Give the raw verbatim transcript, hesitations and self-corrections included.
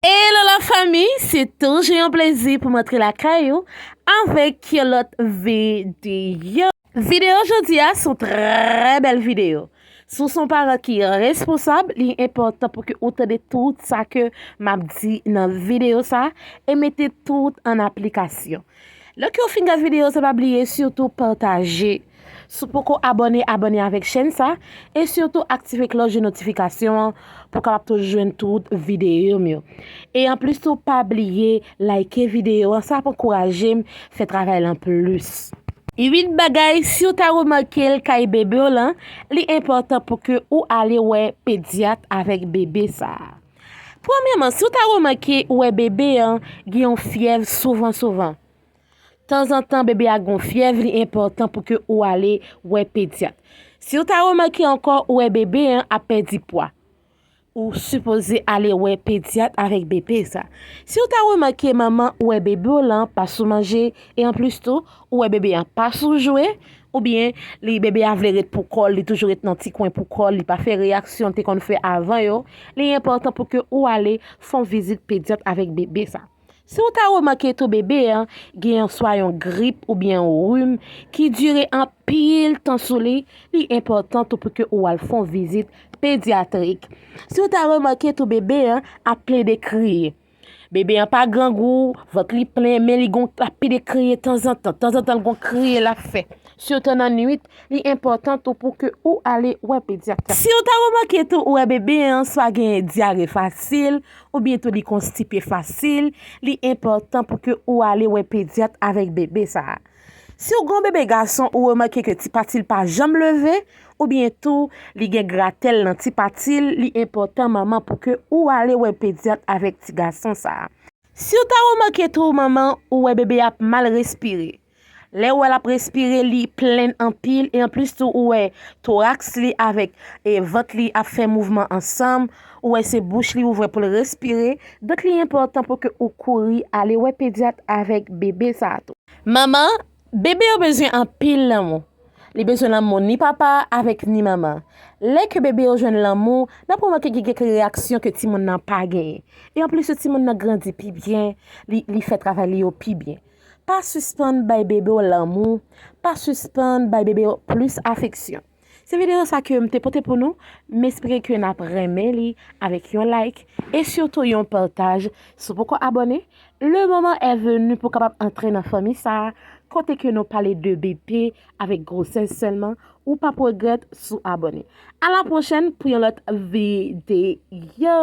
Hello la fanmi, se toujou yon plezi pou m antre lakay ou avèk yon lòt videyo. Videyo jodi a se yon trè bèl videyo. Si w se yon paran ki responsab, li enpòtan pou ke ou tande tout sa ke m ap di nan videyo sa a e mete tout an aplikasyon. Lè ke w fin gad videyo sa, pa bliye sitou pataje. Si w poko abòne, abòne avèk chèn sa e sitou aktive klòch de notifikasyon an pou w kapab toujou jwenn tout videyo m yo. E anplis tou, pa bliye like videyo an, sa ap ankouraje m fè travay lan plis. Uit bagay, si w ta remake l kay bebe w lan, li enpòtan pou ke ou ale wè pedyat avèk bebe sa a. Premyèman, si w ta remake ou wè bebe an gen yon fyèv souvan souvan, tanzantan bebe a gen yon fyèv, li enpòtan pou ke ou ale wè pedyat. Si w ta remake ankò ou wè bebe an ap pèdi pwa, ou sipoze ale wè pedyat avèk bebe sa. Si w ta remake manman ou wè bebe w lan pa sou manje, e anplis tou, ou wè bebe an pa sou jwe, oubyen li bebe a vle ret pou kò l, li toujou ret nan ti kwen pou kò l, li pa fè reyaksyon l te konn fè avan yo, li enpòtan pou ke ou ale fè yon vizit pedyat avèk bebe sa. Si w ta remake tou bebe an gen yon swa yon grip oubyen yon rim ki dire anpil tan sou li, li enpòtan tou pou ke ou al fè yon vizit pedyatrik. Si w ta remake tou bebe an ap plede kriye, bebe an pa grangou, vant li plen, men li gon ap plede kriye tanzantan, tanzantan l gon kriye l ap fè. Sitou nan nwit, li enpòtan tou pou ke ou ale wè pedyat la. Si w ta remake tou ou wè bebe an swa gen dyare fasil, oubyen tou li konstipe fasil, li enpòtan pou ke ou ale wè pedyat avèk bebe sa a. Si w gen yon bebe gason ou remake ke ti pati l pa janm leve, oubyen tou li gen gratèl nan ti pati l, li enpòtan manman pou ke ou ale wè pedyat avèk ti gason sa a. Si w ta remake tou manman ou wè bebe ap mal respire. Lè ou wè l ap respire, li plenn anpil, e anplis tou ou wè toraks li avèk e vant li ap fè mouvman ansanm, ou wè se bouch li ouvè pou l respire, donk li enpòtan pou ke ou kouri ale wè pedyat avèk bebe sa a tou. Manman, bebe yo bezwen anpil lanmou. Li bezwen lanmou ni papa avèk ni manman. Lè ke bebe yo jwenn lanmou, n ap remake gen kèk reyaksyon ke timoun nan pa genyen. E anplis tou timoun nan grandi pi byen, li, li fè travay li yo pi byen. Pa sispann bay bebe w lanmou, pa sispann bay bebe w plis afeksyon. Se videyo sa ke m te pote pou nou, m espere ke n ap renmen li avèk yon like e sitou yon pataj. Si w poko abòne, le moment est venu pou w kapab antre nan fanmi sa a, kote ke nou pale de bebe avèk gwosès sèlman, ou p ap regrèt si w abòne. A la pwochèn pou yon lòt videyo.